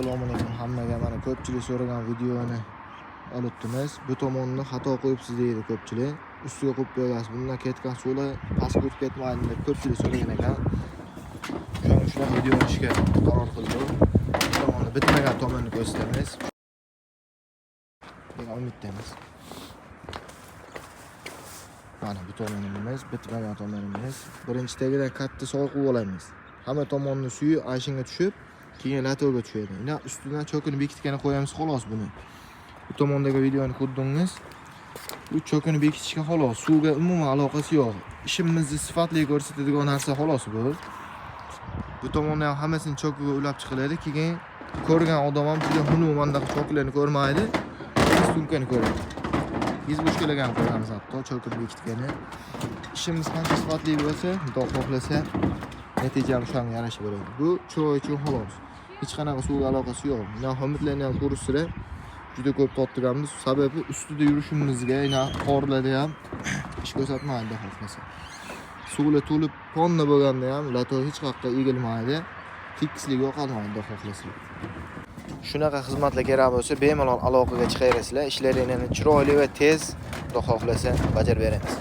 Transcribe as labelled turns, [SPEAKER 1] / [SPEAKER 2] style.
[SPEAKER 1] Assalomu alaykum hammaga. Mana, ko'pchilik so'ragan videoni olibdimiz. Bu tomonni xato qo'yibsiz deydi ko'pchilik. Ustiga qo'yib qo'yasiz. Bundan ketgan suvlar pastga o'tib ketmaydi deb ko'pchilik so'ragan ekan. Shuning shunaqa video olishga qaror qildik. Bu tomonni, bitmagan tomonni ko'rsatamiz degan umiddamiz. Mana bu tomonimiz, bitmagan tomonimiz. Birinchi tagidan katta soy qilib olamiz. Hamma tomonni suvi ashinga tushib, keyin лоток ga tushadi. Ina ustidan cho'kini bekitgani qo'yamiz xolos buni. Bu tomondagi videoni ko'rdingiz. Bu cho'kini bekitishga xolos, suvga umuman aloqasi yo'q. Ishimizni sifatli ko'rsatadigan narsa xolos bu. Bu tomonni ham hammasini cho'kiga ulab chiqiladi. Keyin ko'rgan odam ham juda xunuk mandaqa choklarni ko'rmaydi. Ступка ni ko'radi. Избушка larga ham qo'yamiz hatto cho'kini bekitgani. Ishimiz qancha sifatli bo'lsa, Xudo xohlasa, natija ham o'shanga yarasha bo'ladi. Bu chiroy uchun xolos. Hech qanaqa suvga aloqasi yo'q. Ina xomutlarni ham ko'rishsizlar. Juda ko'p tortganmiz. Sababi ustida yurishimizga, ina qorlarda ham ish ko'rsatmaydi, xohlasa. Suvlar to'lib ponna bo'lganda ham лоток hech qayerga egilmaydi. Tekisligi yo'qolmaydi, xohlasa. Shunaqa xizmatlar kerak bo'lsa, bemalol aloqaga chiqaverasizlar. Ishlaringni chiroyli va tez, Xudo xohlasa, bajarib beramiz.